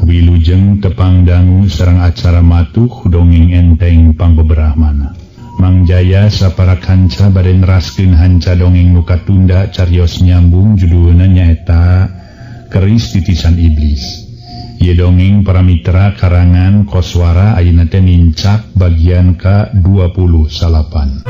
Wilujeng tepang dangu sareng acara matuh dongeng enteng pangbeberahmana. Mang Jaya sapara kanca bade neraskeun hanca dongeng nu katunda carios nyambung judulna nyaeta Keris Titisan Iblis. Ieu dongeng para mitra karangan Koswara ayeuna teh nincak bagian ka-29.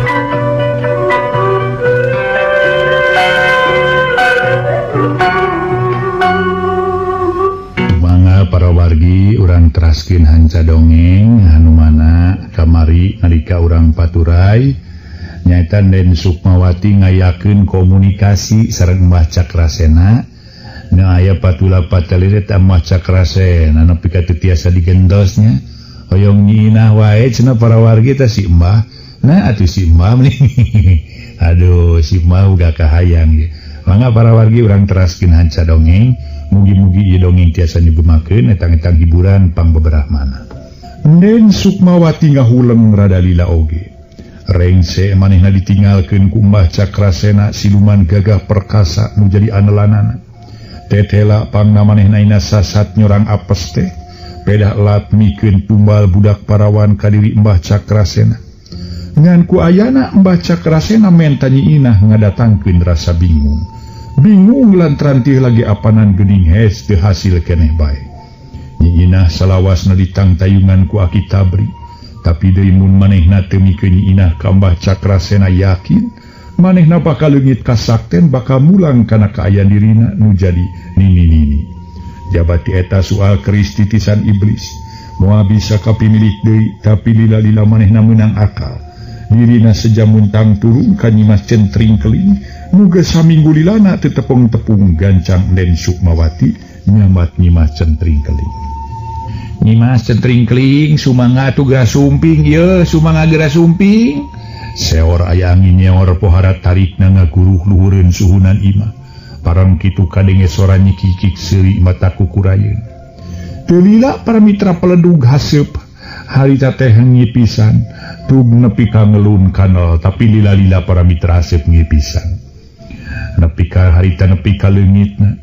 Para wargi urang teraskeun hanca dongeng anu mana kamari nalika urang paturai nyaeta Den Sukmawati ngayakeun komunikasi sareng Mbah Cakrasena. Nu aya patula patalir eta Mbah Cakrasena nepi ka teu tiasa digentosnya. Hoyong nyinah wae cenah para wargi teh si Mbah. Nah atuh si Mbah meni. Aduh si Mbah uga kahayang ge. Mangga para wargi urang teraskeun hanca dongeng. Mugi-mugi ieu dongeng tiasa nyugemakeun etang-etang hiburan pangbeberahmana. Den Sukmawati ngahuleng rada lila oge. Rengse manehna ditinggalkeun ku Mbah Cakrasena siluman gagah perkasa nu jadi anelanana. Tetela pangna manehna ina sasat nyorang apes teh. Pedah lat mikeun tumbal budak parawan ka diri Mbah Cakrasena. Ngan ku ayana Mbah Cakrasena menta Nyi Inah ngadatangkeun rasa bingung. Bingung lantaran teh lagi apanan geuning hes teu hasil keneh bae. Nyi Inah salawasna ditangtayungan ku Aki Tabri, tapi deui mun manehna teu mikeun Nyi Inah ka Mbah Cakrasena yakin manehna bakal leungit kasakten bakal mulang kana kaayaan dirina nu jadi nini-nini. Jabati eta soal keris titisan iblis, moal bisa kapimilik deui tapi lila-lila manehna meunang akal. Dirina seja muntang turun ka Nyimas Centring Keling nu geus saminggu lilana teu tepung-tepung gancang Den Sukmawati nyamat Nyimas Centring Keling. Nyimas Centring Keling sumangga atuh geura sumping ieu sumangga geura sumping. Seor aya angin nyeor pohara tarikna ngaguruh luhureun suhunan imah. Parang kitu kadenge sora nyikikik seuri mata kukurayeun. Teu lila para mitra peledug haseup harita teh ngipisan tug nepi ka ngelun kanal tapi lila-lila para mitra haseup ngipisan. Nepi ka harita nepi ka leungitna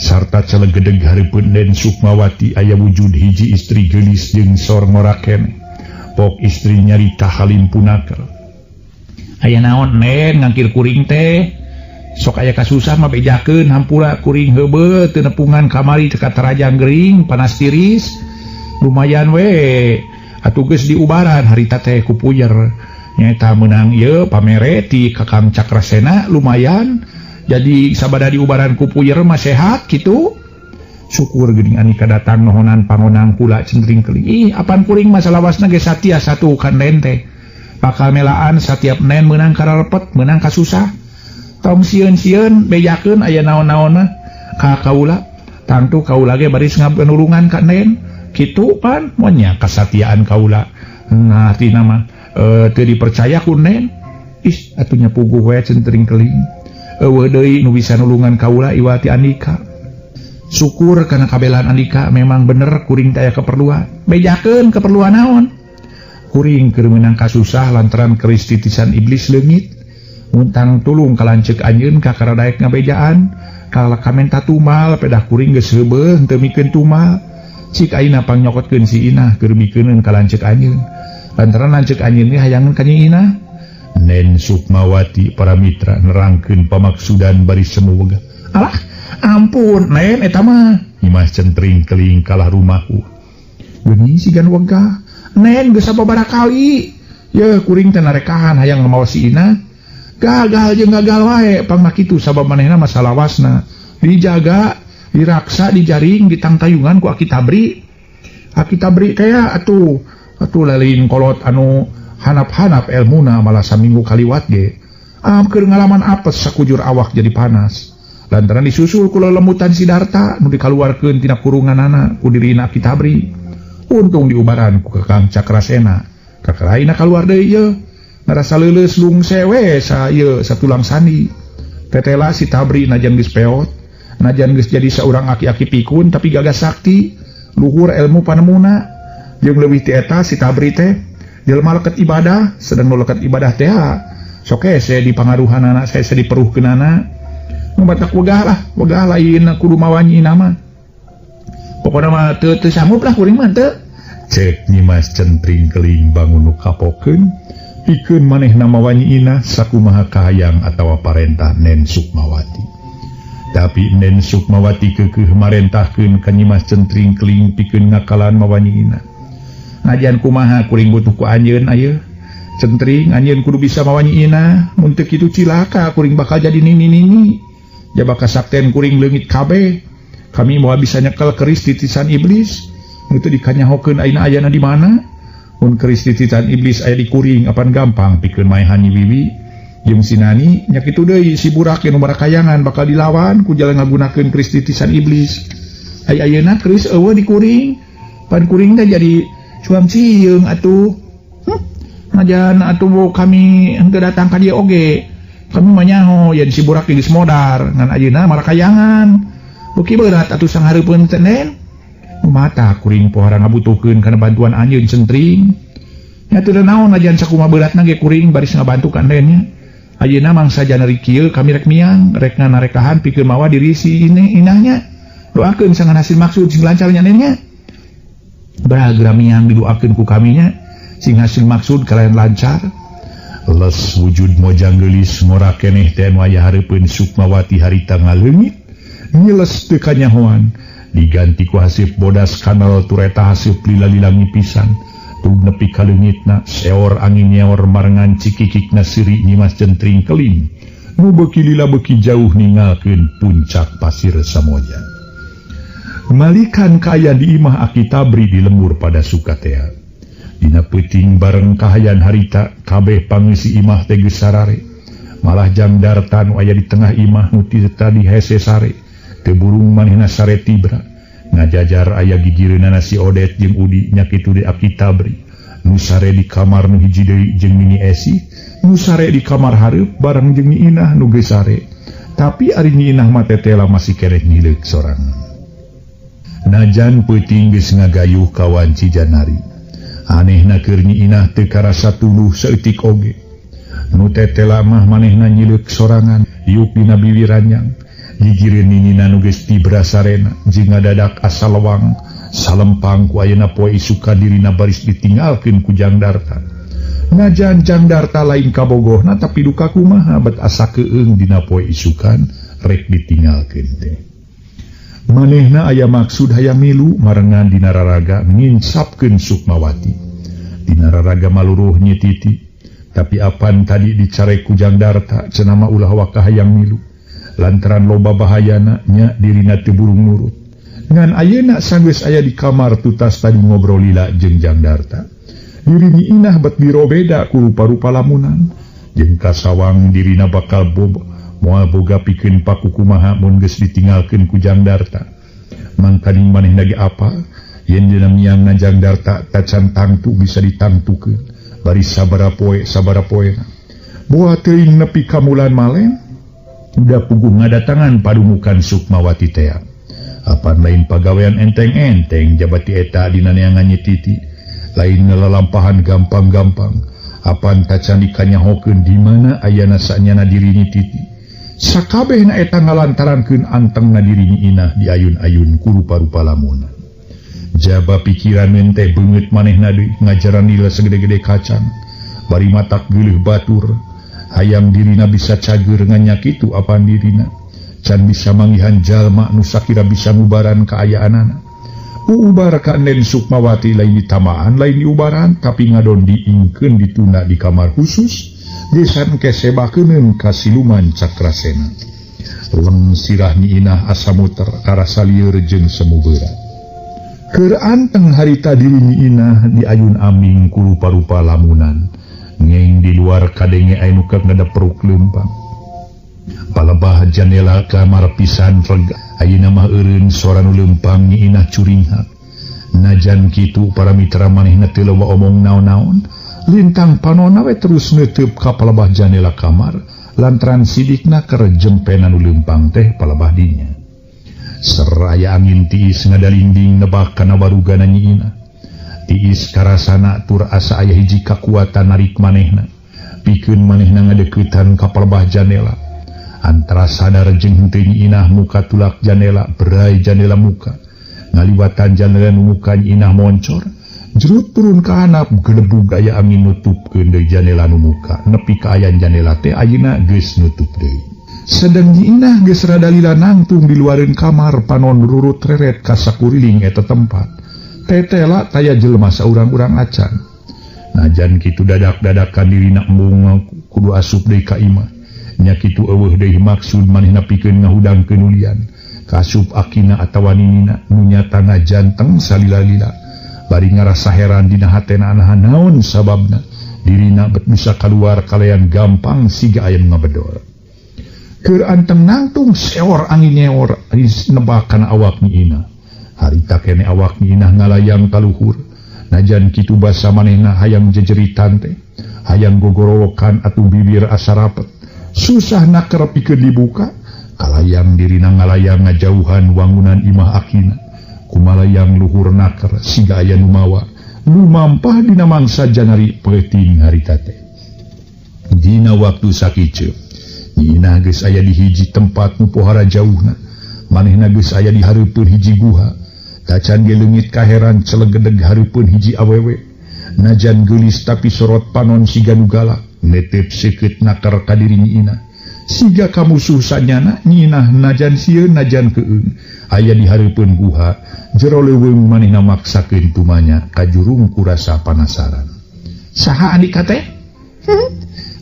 sarta celegedeg hareupeun Den Sukmawati aya wujud hiji istri geulis jeung sor ngoraken. Pok istri nyarita halim punaker. Aya naon Nen ngangkir kuring teh? Sok aya kasusah mah bejakeun hampura kuring heubeut teu nepungan kamari teu katarajang gering panas tiris. Lumayan we atuh geus diubaran harita teh ku puyer. Nyaeta meunang ieu pamere ti Kakang Cakrasena lumayan. Jadi sabada diubaran ku puyer mah sehat kitu. Syukur geuning Anika datang nohonan pangonang kula Centring Keling. Ih apan kuring mah salawasna ge satia satu kan Den teh. Bakal melaan satiap nen meunang kararepet meunang kasusah. Tong sieun-sieun bejakeun aya naon-naonna ka kaula. Tangtu kaula ge baris nulungan ka nen. Kitu pan monya kasatiaan kaula. Nah tina mah teu dipercaya ku nen. Ih atuh nya puguh we Centring Keling. Eueuh deui nu bisa nulungan kaula iwati Andika. Syukur kana kabelaan Andika memang bener kuring teh aya keperluan. Bejakeun keperluan naon? Kuring keur meunang kasusah lantaran keris titisan iblis leungit. Muntang tulung ka lanceuk anjeun ka karadaek ngabejaan. Kala kamenta tumal pedah kuring geus heubeut teu mikeun tumal. Cik ayeuna pangnyokotkeun si Inah keur mikeuneun ka lanceuk anjeun. Lantaran lanceuk anjeun ge hayangeun ka Nyi Inah. Nen Sukmawati para mitra nerangkeun pamaksudan bari semu wegah. Alah, ampun Nen eta mah. Nyimas Centring Keling kalah rumahu. Geuning sigan wegah. Nen geus sababaraha kali. Yeuh kuring teh narekahan hayang mawa si Inah. Gagal jeung gagal wae pangna kitu sabab manehna mah salawasna. Dijaga, diraksa, dijaring, ditangtayungan ku Aki Tabri. Aki Tabri teh atuh atuh lain kolot anu hanap-hanap elmuna malah saminggu kaliwat ge. Keur ngalaman apes sakujur awak jadi panas. Lantaran disusul ku lelemutan Sidarta nu dikaluarkeun tina kurunganana ku dirina Aki Tabri. Untung diubaran ku Kakang Cakrasena. Kakaraina kaluar deui ieu. Ngarasa leuleus lungse we sa ieu satulang sandi. Tetela si Tabri najan geus peot, najan geus jadi saurang aki-aki pikun tapi gagah sakti, luhur ilmu panemuna. Jeung leuwih ti eta si Tabri teh jelema leket ibadah, sedang nu leket ibadah teh sok hese dipangaruhanana, hese diperuhkeunana. Nu batak wegah lah, wegah lain kudu mawa Nyi Inah mah. Pokona mah teu teu sanggup lah kuring mah teu. Cek Nyimas Centring Keling bangun nu kapokeun pikeun manehna mawa Nyi Inah sakumaha kahayang atawa parentah Nen Sukmawati. Tapi Nen Sukmawati keukeuh marentahkeun ka Nyimas Centring Keling pikeun ngakalan mawa Nyi Inah. Najan kumaha kuring butuh ku anjeun ayeuna. Centring anjeun kudu bisa mawa Nyi Inah, mun teu kitu cilaka kuring bakal jadi nini-nini. Jaba kasakten kuring leungit kabeh. Kami moal bisa nyekel keris titisan iblis. Nu teu dikanyahokeun ayeuna ayana di mana? Mun keris titisan iblis aya di kuring apan gampang pikeun maehan Nyi Wiwi jeung si Nani nya kitu deui si burak nu barakayangan bakal dilawan ku jalan ngagunakeun keris titisan iblis. Ai ayeuna keris eueuh di kuring. Pan kuring teh jadi cuam cieung atuh. Najan atuh kami henteu datang ka dieu oge. Kami mah nyaho yen si burak geus modar ngan ayeuna marakayangan. Beuki berat atuh sanghareupeun teh Nen. Mata kuring pohara ngabutuhkeun kana bantuan anjeun Centring. Nya teu naon najan sakumaha beratna ge kuring baris ngabantu ka Nen nya. Ayeuna mangsa janari kieu kami rek miang, rek nganarekahan pikeun mawa diri si ini inahnya. Doakeun sangan hasil maksud sing lancar nya Nen nya. Baragra miang didoakeun ku kami nya sing hasil maksud kalian lancar. Les wujud mojang geulis ngora keneh teh nu aya hareupeun Sukmawati harita ngaleungit. Nyiles teu kanyahoan diganti ku haseup bodas kanal tureta haseup lila-lila ngipisan tug nepi ka leungitna seor angin nyeor marengan cikikikna seuri Nyimas Centring Keling nu beuki lila beuki jauh ningalkeun puncak pasir Samoja. Malikan kaayaan di imah Aki Tabri di lembur pada sukatea. Dina peuting bareng kahayan harita kabeh pangeusi imah teh geus sarare. Malah Jang Darta nu aya di tengah imah nu ti tadi hese sare. Teu burung manehna sare tibra. Ngajajar aya gigireunana si Odet jeung Udi nya kitu deui Aki Tabri. Nu sare di kamar nu hiji deui jeung Nini Esi, nu sare di kamar hareup bareng jeung Nyi Inah nu geus sare. Tapi ari Nyi Inah mah tetela masih keneh ngileuk sorangan. Najan peuting geus ngagayuh kawanci janari. Anehna keur Nyi Inah teu karasa tuluh saeutik oge. Nu tetela mah manehna nyileuk sorangan, diuk dina biwir ranjang. Gigireun ninina nu geus tibra sarena jeung ngadadak asa lewang salempang ku ayeuna poe isukan dirina baris ditinggalkeun ku Jang Darta. Najan Jang Darta lain kabogohna tapi duka kumaha bet asa keung dina poe isukan rek ditinggalkeun teh. Manehna aya maksud hayang milu marengan dina raraga nginsapkeun Sukmawati. Dina raraga maluruh Nyi Titi, tapi apan tadi dicarek ku Jang Darta cenah mah ulah waka hayang milu. Lantaran loba bahayana nya dirina teu burung nurut. Ngan ayeuna sanggeus aya di kamar tutas tadi ngobrol lila jeung Jang Darta. Diri Nyi Inah bet dirobeda ku rupa-rupa lamunan. Jeung kasawang dirina bakal moal boga pikeun paku kumaha mun geus ditinggalkeun ku Jang Darta. Mangkaning manehna ge apa yen dina miang na Jang Darta tacan tangtu bisa ditangtukeun. Bari sabaraha poe sabaraha poena. Boa teuing nepi ka mulan malem. Udah puguh ngadatangan padumukan Sukmawati tea. Apan lain pagawean enteng-enteng jabati eta dina neangan Nyi Titi. Lain ngelalampahan gampang-gampang. Apan tacan dikanyahokeun di mana ayana sanyana diri Nyi Titi. Sakabehna eta ngalantarankeun antengna diri Nyi Inah diayun-ayun ku rupa-rupa lamunan. Jaba pikiran teh beungeut manehna deui ngajaran lila segede-gede kacang. Bari matak geuleuh batur. Hayang dirina bisa cager ngan kitu apan dirina can bisa manggihan jalma nu sakira bisa ngubaran kaayaanana. Uubar ka Nen Sukmawati lain ditamaan lain diubaran tapi ngadon diingkeun ditunda di kamar khusus gesan kesebakeun ka siluman Cakrasena. Leng sirah Nyi Inah asa muter karasa lieur jeung semu berat. Keur anteng harita diri Nyi Inah diayun aming ku rupa-rupa lamunan. Ngeng di luar kadenge aya nu keur ngadaperuk leumpang. Palebah janela kamar pisan reg ayeuna mah eureun sora nu leumpang Nyi Inah curinghak. Najan kitu para mitra manehna teu loba omong naon-naon, lintang panonna we terus neuteub ka palebah janela kamar lantaran sidikna keur jempenan nu leumpang teh palebah dinya. Seraya angin tiis ngadalinding nebak kana barugana Nyi Inah. Tiis karasana tur asa aya hiji kakuatan narik manehna. Pikeun manehna ngadeuketan ka palebah janela. Antara sadar jeung henteu Nyi Inah muka tulak janela, berai janela muka. Ngaliwatan janela nu muka Nyi Inah moncor. Jerut turun ka handap gelebug aya angin nutupkeun deui janela nu muka. Nepi ka ayan janela teh ayeuna geus nutup deui. Sedeng Nyi Inah geus rada lila nangtung di luareun kamar panon rurut reret ka sakuriling eta tempat. Tetela taya jelema saurang-urang acan. Najan kitu dadak-dadakan dirina embung kudu asup deui ka imah. Nya kitu eueuh deui maksud manehna pikeun ngahudangkeun ulian. Kasup akina atawa ninina nu nyata ngajanteng salila-lila. Bari ngarasa heran dina hatena anahan naon sababna dirina bet bisa kaluar kalayan gampang siga aya nu ngabedol. Keur anteng nangtung seor angin nyeor nebak kana awak Nyi Inah. Harita kene awak Nyi Inah ngalayang kaluhur. Najan kitu basa manehna hayang jejeritan teh, hayang gogorowokan atuh bibir asa rapet. Susah naker pikeun dibuka, kalayang dirina ngalayang ngajauhan wangunan imah akina. Kumalayang luhur naker siga aya nu mawa, lumampah dina mangsa janari peuting harita teh. Dina waktu sakiceup, Nyi Inah geus aya di hiji tempat nu pohara jauhna. Manehna geus aya di hareupeun hiji guha. Tacan ge leungit kaheran celegedeg hareupeun hiji awewe. Najan geulis tapi sorot panon siga nu galak, netep seukeut naker ka diri Nyi Inah. Siga kamusuh sanyana Nyi Inah najan sieun najan keung. Aya di hareupeun guha, jero leuweung manehna maksakeun tumanya kajurung ku rasa panasaran. Saha andika teh?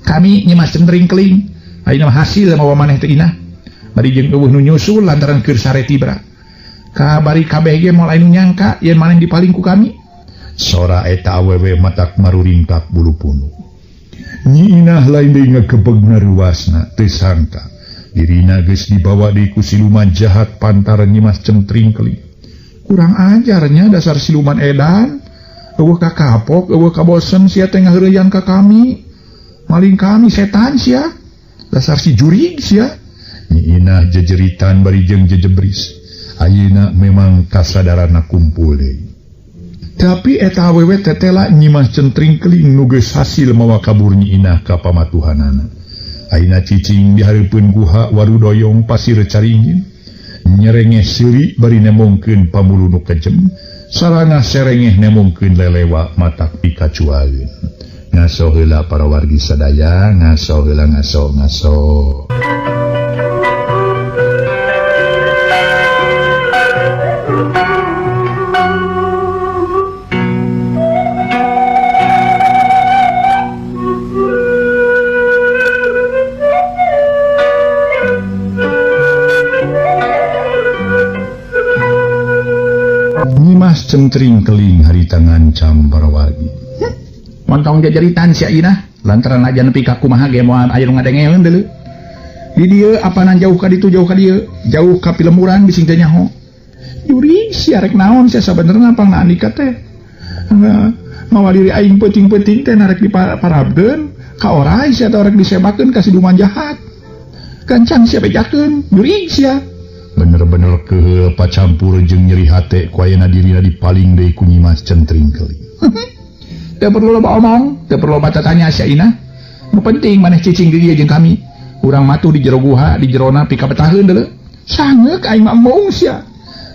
Kami Nyi Mas Centring Keling. Ayeuna mah hasil mawa maneh teh Inah. Bari jeung eueuh nu nyusul lantaran keur sare tibra. Kabari kabeh ge moal aya nu nyangka yen maneh dipaling ku kami. Sora eta awewe matak maruringkak bulu punuk. Nyi Inah lain deui ngagebeg ngaruasna teu sangka dirina geus dibawa deui ku siluman jahat pantaran Nyi Mas Centring Keling. Kurang ajarnya dasar siluman edan. Eueuh kakapok, eueuh kabosen sia teh ngaheureuyang ka kami. Maling kami setan sia. Dasar si jurig sia. Nyi Inah jejeritan bari jeung jejebris. Ayeuna memang kasadaranna kumpul deui. Tapi eta awewe tetela Nyi Mas Centring Keling nu geus hasil mawa kabur Nyi Inah ka pamatuhanana. Ayeuna cicing di hareupeun guha warudoyong pasir caringin. Nyerengeh seuri bari nemongkeun pamulu nu kejem, sarana serengeh nemongkeun lelewa matak pikacuaeun. Ngaso heula para wargi sadaya, ngaso heula ngaso ngaso. Nyimas Centring Keling harita ngancam para wargi. Montong jajeritan sia Inah, lantaran aja nepi ka kumaha ge moal aya nu ngadengeun deuleu. Di dieu apanan jauh ka ditu jauh ka dieu, jauh ka pilemburan bising teh nyaho. Jurig sia rek naon sia sabenerna pangna andika teh. Mawa diri aing peuting-peuting teh narek diparabkeun ka orai sia teh rek disebakeun ka siluman jahat. Gancang sia bejakeun, jurig sia. Bener-bener keheul pacampur jeung nyeri hate ku ayeuna dirina dipaling deui ku Nyi Mas Centring Keling. Teu perlu loba omong, teu perlu loba tatanya sia Inah. Nu penting maneh cicing di dieu jeung kami. Urang matuh di jero guha, di jerona pikabetaheun deuleu. Sangeuk aing mah embung sia.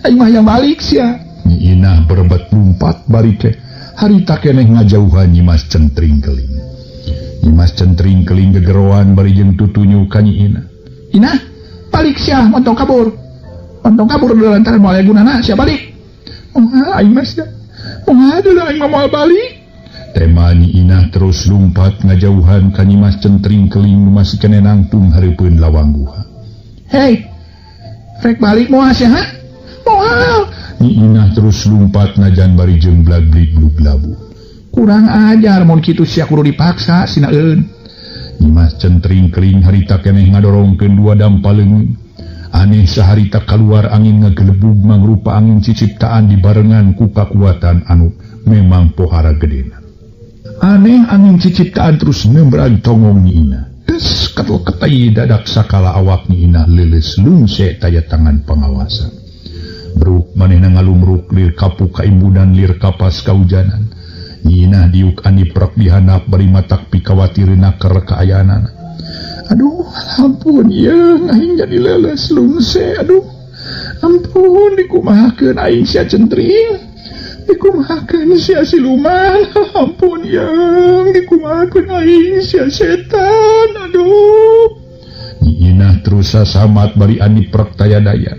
Aing mah hayang balik sia. Nyi Inah berebet lumpat bari teh harita keneh ngajauhan Nyi Mas Centring Keling. Nyi Mas Centring Keling gegeroan bari jeung tutunyu ka Nyi Inah. Inah, balik sia montong kabur. Montong kabur deuleu lantaran moal aya gunana sia balik. Moal aing mah sia. Moal deuleu aing mah moal balik. Tema Nyi Inah terus lumpat ngajauhan ka Nyi Mas Centring Keling nu masih keneh nangtung hareupeun lawang guha. Hei, rek balik moal sia ha? Moal. Nyi Inah terus lumpat najan bari jeung blag-blig blug labu. Kurang ajar mun kitu sia kudu dipaksa sinaeun. Nyi Mas Centring Keling harita keneh ngadorongkeun dua dampa leungeun. Aneh saharita kaluar angin ngagelebug mangrupa angin ciciptaan dibarengan ku kakuatan anu memang pohara gedena. Aneh angin ciciptaan terus nembrag tongong Nyi Inah. Des katul ketai dadak sakala awak Nyi Inah leuleus lungse taya tangan pangawasa. Bruk manehna ngalumruk lir kapuk kaimbunan lir kapas kaujanan. Nyi Inah diuk aniprek dihandap bari matak pikawatir naker kaayaanana. Aduh, ampun ieu aing jadi leuleus lungse aduh. Ampun dikumahakeun aing sia centring. Dikumahakeun sia siluman. Ampun yang dikumahakeun aing sia setan. Aduh. Nyi Inah terus sasamat bari andi prek taya daya.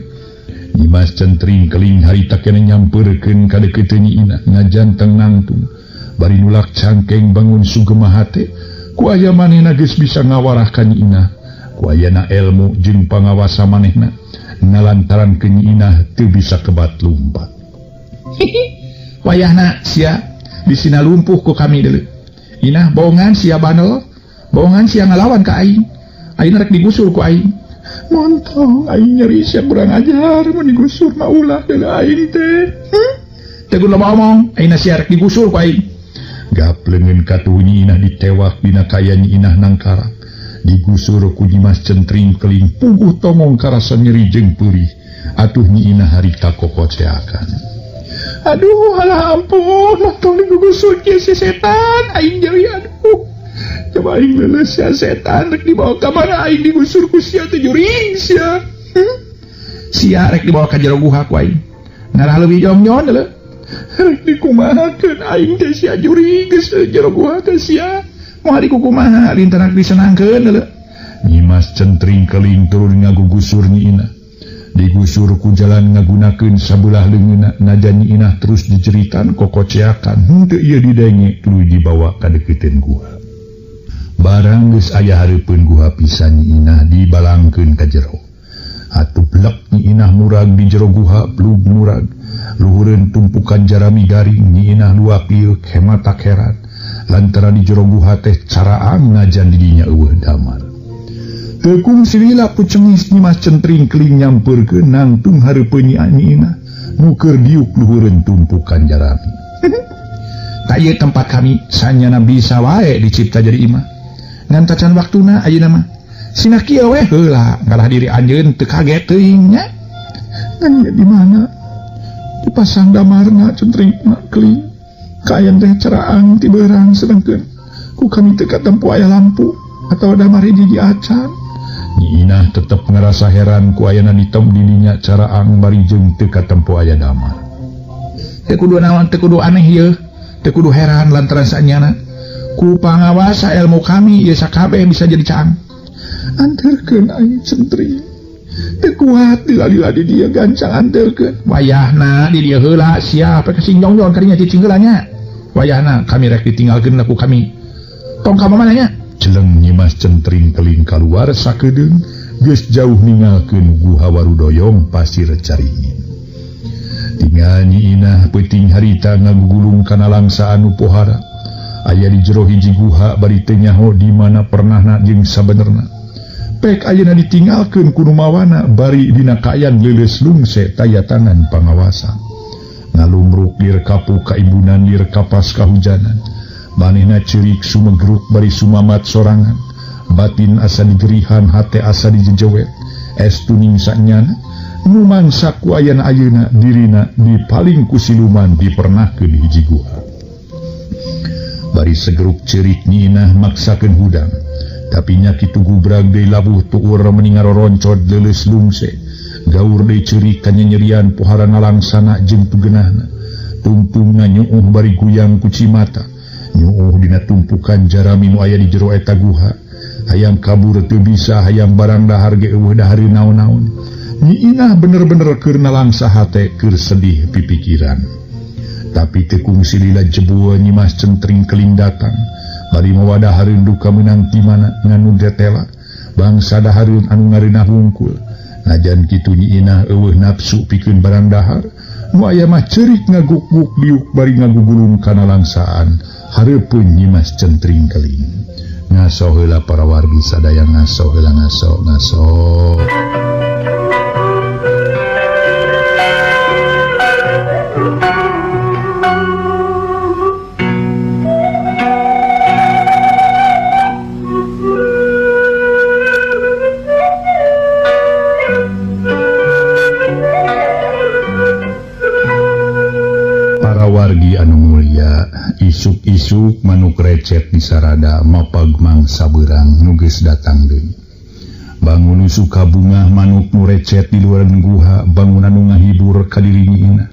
Nyimas Centring Keling harita kene nyampeurkeun ka deukeut Nyi Inah ngajanteng nangtung. Bari nulak cangkeng bangun sugema hate. Ku aya manehna geus bisa ngawarah ka Nyi Inah. Ku ayana ilmu jeung pangawasa manehna ngalantaran ke Nyi Inah teu bisa kebat lumpat. Wayahna sia disina lumpuh ku kami deuleu. Inah bohongan sia bandel, bohongan sia ngalawan ka aing. Aing rek digusur ku aing. Montong aing nyeri sia kurang ajar mun digusur mah ulah deuleu aing teh. Teu kudu loba omong, aing sia rek digusur ku aing. Gap leungeun katuhu Nyi Inah ditewak dina kaya Nyi Inah nangkara. Digusur ku Nyimas Centring Keling puguh tongong karasa nyeri jeung peurih. Atuh Nyi Inah harita kokoceakan. Aduh alah ampun, montong digugusur kieu si setan aing nyeri aduh. Coba aing leuleus sia setan rek dibawa ka mana aing digusur ku sia teh juring sia. Sia rek dibawa ka jero guha ku aing. Ngarah leuwih jongjon deuleu. Rek dikumahakeun aing teh sia juring geus jero guha teh sia. Moal dikukumaha lintaran disenangkeun deuleu. Nyimas Centring Keling turun ngagugusur Nyi Inah. Digusur ku jalan ngagunakeun sabelah leungeunna najan Nyi Inah terus dijeritan kokoceakan henteu ieu didenge tuluy dibawa ka deukeuteuun guha. Barang geus aya hareupeun guha pisan Nyi Inah dibalangkeun ka jero. Atuh blek Nyi Inah murag di jero guha plug murag. Luhureun tumpukan jarami garing Nyi Inah luak lieu hemata heran. Lantaran di jero guha teh caraang najan di dinya eueuh damar. Teu kungsi lila pucengis Nyimas Centring Keling nyampeurkeun nangtung hareupeun Nyi Inah nu keur diuk luhureun tumpukan jarami. Ta ieu tempat kami sanyana bisa wae dicipta jadi imah. Ngan tacan waktuna ayeuna mah. Sina kieu we heula ngarah diri anjeun teu kaget teuing nya. Ngan ieu di mana? Dipasang damarna Centring Keling. Kaayaan teh ceraang ti beurang sedangkeun ku kami teu katempo aya lampu atawa damar hiji acan. Nyi Inah tetep ngarasa heran ku ayana ditem di dinya caraang bari jeung teu katempo aya damar. Teu kudu naon, teu kudu aneh ieu, teu kudu heran lantaran sanyana ku pangawasa ilmu kami ieu sakabeh bisa jadi caang. Anterkeun aing Centring. Teu kuat dilali-lali di dia gancang anterkeun. Wayahna di dia heula sia pek sing jongjon kadinya cicing heula nya. Wayahna kami rek ditinggalkeun ku kami. Tong ka mana nya? Celeng Nyimas Centring Keling kaluar sakedeung geus jauh ninggalkeun guha Warudoyong pasir Caringin. Tinggal Nyi Inah peuting harita ngagugulung kana langsa anu pohara. Aya di jero hiji guha bari teu nyaho di mana pernahna jeung sabenerna. Pek ayeuna ditinggalkeun ku nu mawana bari dina kaayaan leuleus lungse taya tangan pangawasa. Ngalumruk lir kapu kaimbunan lir kapas kahujanan. Manehna ceurik sumegruk bari sumamat sorangan. Batin asa digerihan hate asa dijejewet. Estu ning sanyana nu mangsa ku ayana ayeuna dirina dipaling ku siluman dipernahkeun hiji guha. Bari segeruk ceurik Nyi Inah maksakeun hudang. Tapi nya kitu gubrag deui labuh tuur meni ngaroroncod leuleus lungse. Gaur deui ceurik kanyanyerian pohara nalangsana jeung tugenahna. Tungtungna nyuuh bari guyang ku cimata. Nyuuh dina tumpukan jarami nu aya di jero eta guha. Hayang kabur teu bisa, hayang barang dahar ge eueuh dahareun naon-naon. Nyi Inah bener-bener keur nalangsa hate keur sedih pipikiran. Tapi teu kungsi lila jebul Nyimas Centring Keling datang. Bari mawa dahareun duka meunang ti mana nganu detela. Bangsa dahareun anu ngareunah hungkul. Najan kitu Nyi Inah eueuh nafsu pikeun barang dahar. Nu aya mah ceurik ngaguk-guk diuk bari ngagugulung kana langsaan hareupeun Nyimas Centring Keling. Ngaso heula para wargi sadaya ngaso heula ngaso ngaso. Wargi anu mulia, isuk-isuk manuk recet di sarada mapag mangsa beurang nu geus datang deui. Bangun suka bungah manuk nu recet di luar guha bangun anu ngahibur ka diri Nyi Inah.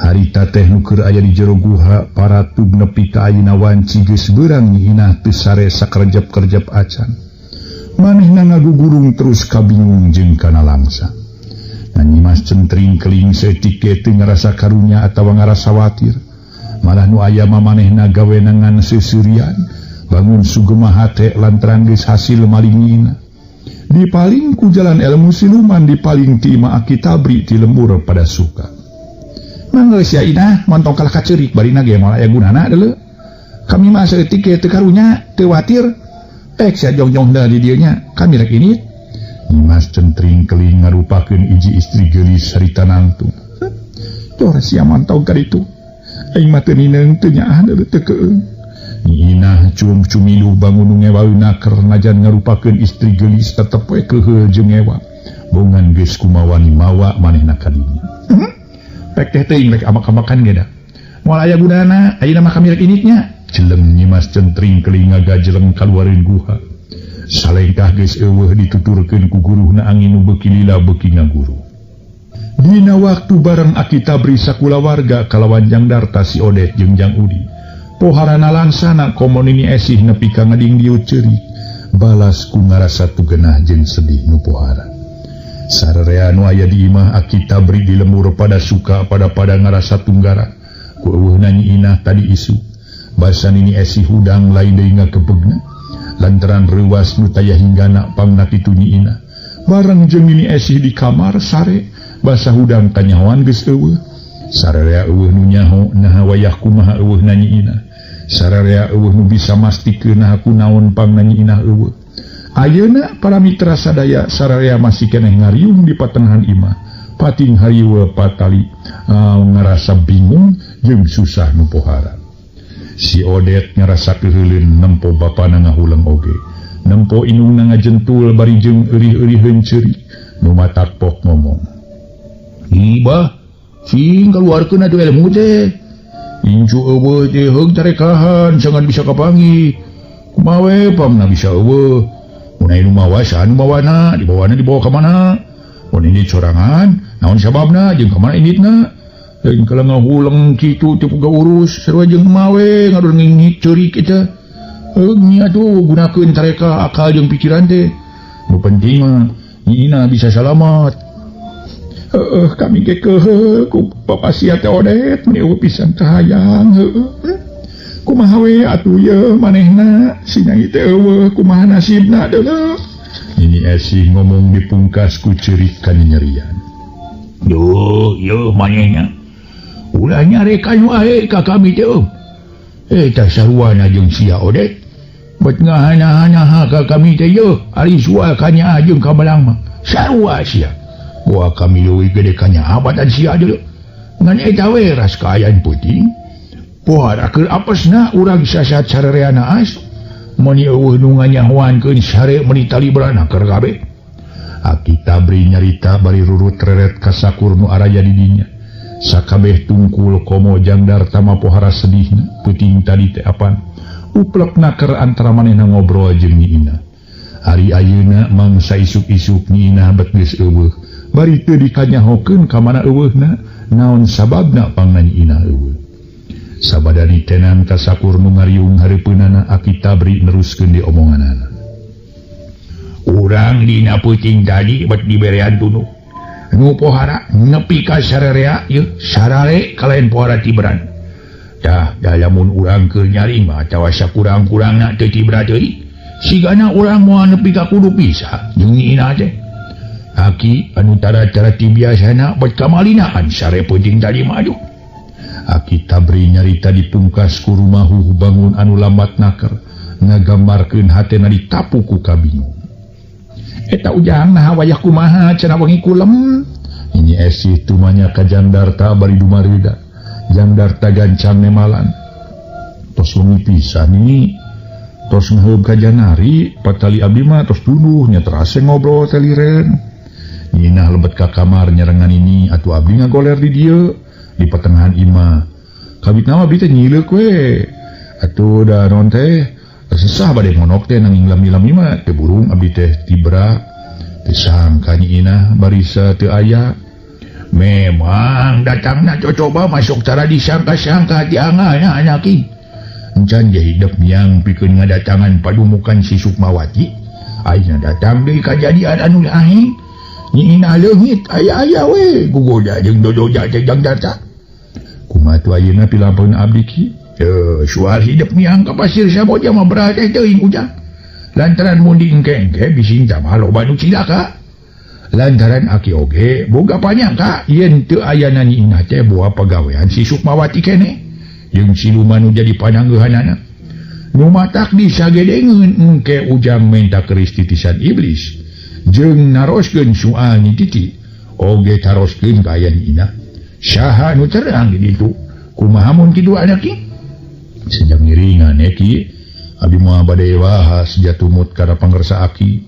Harita teh nu keur aya di jero guha paratug nepi ka ayeuna wanci geus beurang Nyi Inah teu sare sakerjep-kerjep acan. Manehna ngagugurung terus kabingung jeung kana langsa. Nyi Mas Centring Keling saeutik ge teu ngarasa karunya atawa ngarasa watir. Malah nu aya mah manehna gawena ngan seuseurian bangun sugema hate lantaran geus hasil maling Nyi Inah. Dipaling ku jalan ilmu siluman dipaling ti imah Aki Tabri ti lembur pada suka. Mangga sia Inah montong kalah kaceurik barina ge moal aya gunana deuleu. Kami mah saeutik ge teu karunya teu watir. Pek sia jongjong da di dieu nya kami rek ini. Nyi Mas Centring Keling ngarupakeun hiji istri geulis harita nangtung. Jor sia mantog ka ditu. Aing mah teu nineung teu nyaah deuleu teu keung. Nyi Inah cum cumilu bangun nu ngewaeun naker najan ngarupakeun istri geulis tetep we keuheul jeung ngewa. Bongan geus kumawani mawa manehna ka dinya. Pek teh teuing rek amak-amakan ge da. Moal aya gunana, ayeuna mah kami rek initnya. Jeleng Nyi Mas Centring Keling ngagajeleng kaluareun guha. Salengkah geus eueuh dituturkeun ku guruhna angin nu beuki lila beuki ngaguru. Dina waktu bareng Aki Tabri sakulawarga kalawan Jang Darta si Odet jeung Jang Udi. Poharana langsana komo Nini Esih nepi ka ngading dieu ceurik. Balas ku ngarasa tugenah jeung sedih nu pohara. Sararea nu aya di imah Aki Tabri di lembur pada suka pada-pada ngarasa tunggara. Ku eueuhna Nyi Inah tadi isuk. Basa Nini Esih hudang lain deui ngakepegna. Lantaran reuwas nu taya hinggana pangna kitu Nyi Inah. Bareng jeung Nini Esih di kamar sare basa hudang kanyahoan geus eueuh. Sararea eueuh nu nyaho naha wayah kumaha eueuhna Nyi Inah. Sararea eueuh nu bisa mastikeun naha kunaon pangna Nyi Inah eueuh. Ayeuna para mitra sadaya sararea masih keneh ngariung di patengahan imah. Pating hariweuh patali ngarasa bingung jeung susah nu pohara. Si Odet ngarasa keuheuleun nempo bapana ngahuleng oge. Nempo indungna ngajentul bari jeung eurih-euriheun ceurik. Nu matak pok ngomong. Ibah, cing kaluarkeun atuh ilmu teh. Incu eueuh teh heug tarekahan sangan bisa kapanggih. Kumaha we pamna bisa eueuh. Mun aya nu mawa saha nu mawana, dibawana dibawa ka mana? Mun ini corangan, naon sababna jeung ka mana inditna? Lain kala ngahuleng kitu teu boga urus sarua jeung mawe ngadon ngingit ceurik eta. Heug nya atuh gunakeun tareka akal jeung pikiran teh. Nu penting mah Nyi Inah bisa salamat. Heueuh kami ge keuheuh ku papasia teh Odet meni eueuh pisan kahayang heueuh. Kumaha we atuh yeuh manehna si Nyai teh eueuh kumaha nasibna deuleu. Nini Esih ngomong dipungkas ku ceurik kanyerian. Duh, yeuh manehna. Ulah nyarek anu ae ka kami teh eueuh. Eta saruana jeung sia Odet. Bet ngahana-hanaha ka kami teh yeuh ari sual kanyaah jeung kamelang mah. Sarua sia. Boa kami leuwih gede kanyaah badan sia deuleu. Ngan eta we ras kaayaan peuting. Pohara keur apesna urang sasat sararea naas. Meuni eueuh nu nganyahoankeun sare meuni tali berana keur kabeh. Aki Tabri nyarita bari rurut reret ka sakur nu araya di dinya. Sakabeh tungkul komo Jang Darta mah pohara sedihna peuting tadi teh apan. Uplek naker antara manehna ngobrol jeung Nyi Inah. Ari ayeuna mangsa isuk-isuk Nyi Inah bet geus eueuh. Bari teu dikanyahokeun ka mana eueuhna, naon sababna pangna Nyi Inah eueuh. Sabadani tenan ka sakur nu ngariung hareupeunana Aki Tabri neruskeun di omonganana. Urang dina peuting tadi bet diberean tunduh. Nu pohara nepi ka sararea yeuh sarare kalayan pohara tibran. Tah da lamun urang keur nyaring mah atawa sakurang-kurangna teu tibra deui. Sigana urang moal nepi ka kudu pisah jeung Nyi Inah teh. Aki anu tara-tara ti biasana bet kamalinaan sare peuting tadi mah aduh. Aki Tabri nyarita dipungkas ku rumahuh bangun anu lambat naker ngagambarkeun hatena ditapu ku kabingung. Eta ujang naha wayah kumaha cenah wengi kulem. Nyi Esih tumanya ka Jang Darta bari dumareuda. Jang Darta gancang nemalan. Tos wengi pisan ini. Tos ngeuheub ka Janari, patali abdi mah tos tunduh nya terase ngobrol teh liren. Nyi Inah lebet ka kamar nyarengan ini atuh abdi ngagoler di dieu di pertengahan imah. Kabit nama abdi teh nyileuk we. Atuh da naon teh sesah bade monok teh nanging lami-lami mah teu burung abdi teh tibra. Teu sangka Nyi Inah barisa teu aya. Memang datangna cocoba masuk cara disangka-sangka ti angalna anak ki. Encan ge hidep miang pikeun ngadatangan padumukan si Sukmawati. Ayeuna datang deui kajadian anu ahing. Nyi Inah leungit aya-aya we gugoda jeung dodoja teh Jang Darta. Kumaha tuh ayeuna pilampeun abdi ki? Soal hidep miang ka Pasir Samboja mah berat teh teuing ujang. Lantaran mun diengke-engke bising tambah loba nu cilaka. Lantaran aki oge boga panyangka yen teu ayana Nyi Inah teh boa pagawean si Sukmawati keneh jeung siluman nu jadi pananggeuhanana. Nu matak disagedengeun engke ujang menta keris titisan iblis jeung naroskeun soal Nyi Titi oge taroskeun ka aya Nyi Inah. Saha nu terang di ditu? Kumaha mun kitu anak ki? Sejak ngiringan ki abdi moal bade wahas jatumut kana pangersa aki.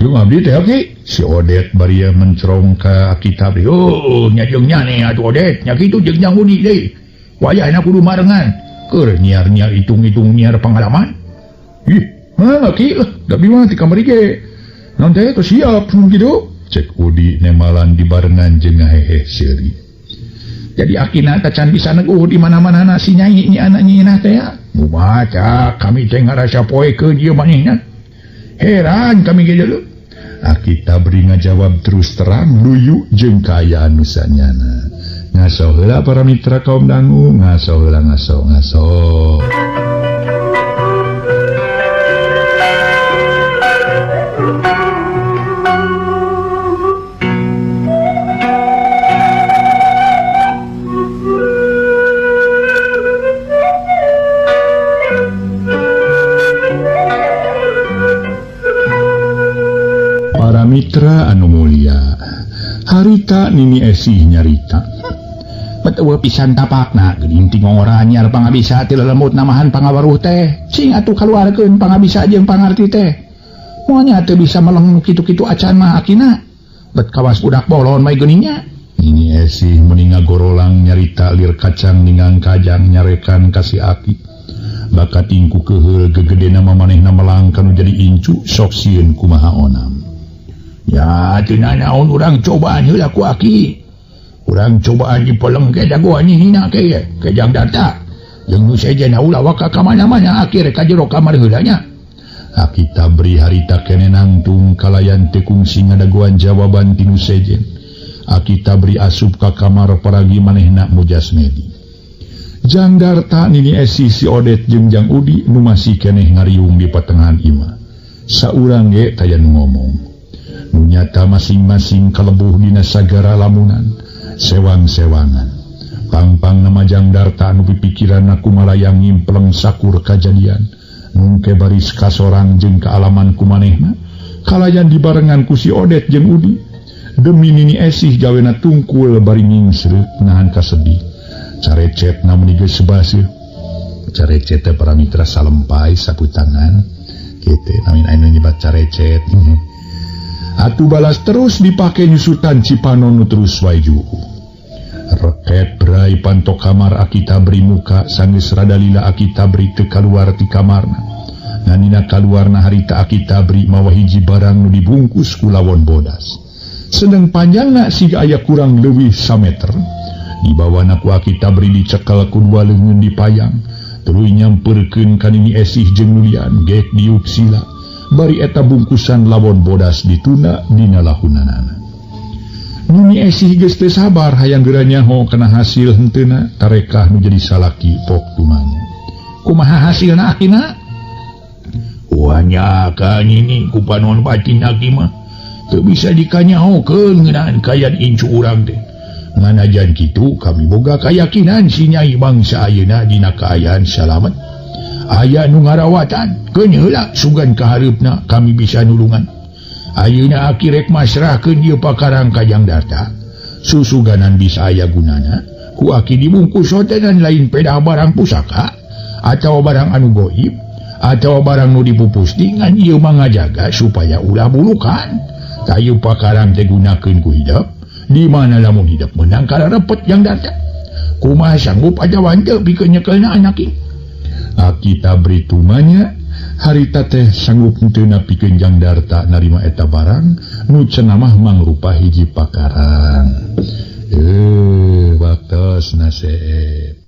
Jeung abdi teh aki si Odet baria mencerong ka aki tabri. Oh nya jeung nyane atuh Odet nya kitu jeung Jang Udi deui. Wayahna kudu marengan. Keur nyiar-nyiar hitung-hitung nyiar pengalaman. Ih, mah aki lah, da bi mah ti kamari ge. Naon teh tos siap mun kitu. Cek Udi nemalan dibarengan jeung ngahehe seuri. Jadi akina tacan bisa neguh di mana-mana na si nyai nyi anak Nyi Inah teh ya. Mumaca kami teh ngarasa poekeun ieu manehna. Heran kami ge deuleu. Aki Tabri ngajawab terus terang luyu jeung kaayaan nu sanyana. Ngaso heula para mitra kaum dangu, ngaso heula ngaso ngaso. Para mitra anu mulia, harita Nini Esih nyarita. Betul pisan tapakna geuning ti ngora nyiar pangabisa ti lelemut namahan pangawaruh teh. Cing atuh kaluarkeun pangabisa jeung pangarti teh. Moal teu bisa meleng nu kitu-kitu acan mah akina. Bet kawas budak bolon bae geuningnya. Nini Esih meni ngagorolang nyarita lir kacang ningang kajang nyarekan ka si aki. Bakat tingku keheul gegedena mah manehna melang kanu jadi incu sok sieun kumaha onam. Ya teu nanaon urang cobaan heula ku aki. Urang cobaan dipeleng ke dagoan Nyi Hina ke ye, ke Jang Darta. Jeung nu sejenna ulah waka ka mana-mana akhir ka jero kamar heula nya. Aki Tabri harita kene nangtung kalayan teu kungsi ngadagoan jawaban ti nu sejen. Aki Tabri asup ka kamar paragi manehna mujasmedi. Jang Darta Nini Esih si Odet jeung Jang Udi nu masih keneh ngariung di patengahan imah. Saurang ge taya nu ngomong. Nu nyata masing-masing kalebuh dina sagara lamunan, sewang-sewangan. Pangpang nama Jang Darta anu pipikiran aku malayang ngimpleng sakur kajadian. Nungke baris kasorang jeung kaalaman kumanehna, kalayan dibarengan ku si Odet jeung Udi. Demi Nini Esih gawena tungkul bari ningsreut nahan kasedih. Carecet na meni geus sebaseuh. Carecet teh para mitra salempai sapu tangan. Kitu namin anu nyebat carecet. Atuh balas terus dipake nyusutan Cipanon nu terus wae juuh. Reket berai pantok kamar Aki Tabri muka sanggeus rada lila Aki Tabri teu kaluar ti kamarna. Nganina kaluarna harita Aki Tabri mawa hiji barang nu dibungkus ku lawon bodas. Sedeng panjangna siga aya kurang leuwih sameter. Dibawana ku Aki Tabri dicekel ku dua leungeun dipayang. Tuluy nyampeurkeun ka Nini Esih jeung Nulian gek diuk sila. Bari eta bungkusan lawon bodas dituna dina lahunanana. Nini Esih geus teu sabar hayang geura nyaho kana hasil henteuna tarekah nu jadi salaki pok tumanya. Kumaha hasilna akina? Wah nya ka Nini ku panon batin aki mah teu bisa dikanyahokeun ngeunaan kayan incu urang teh. Nganajan kitu kami boga kayakinan si Nyai bangsa ayeuna dina kaayaan salamet. Aya nu ngarawatan keun heula sugan kahareupna kami bisa nulungan. Ayeuna aki rek masrahkeun ieu pakarang ka Jang Darta. Susuganan bisa aya gunana ku aki dibungkus sotenan lain pedah barang pusaka atawa barang anu goib atawa barang nu dipupusti ngan ieu mah ngajaga supaya ulah bulukan. Tayu pakarang teh gunakeun ku hidep di mana lamun hidep menang kararepet Jang Darta. Kumaha sanggup aja wanteu pikeun nyekelna anak ieu. Aki Tabri tumanya Harita teh sanggup henteu napikeun Jang Darta narima eta barang nu cenah mah mangrupa hiji pakarang. Waktosna seep.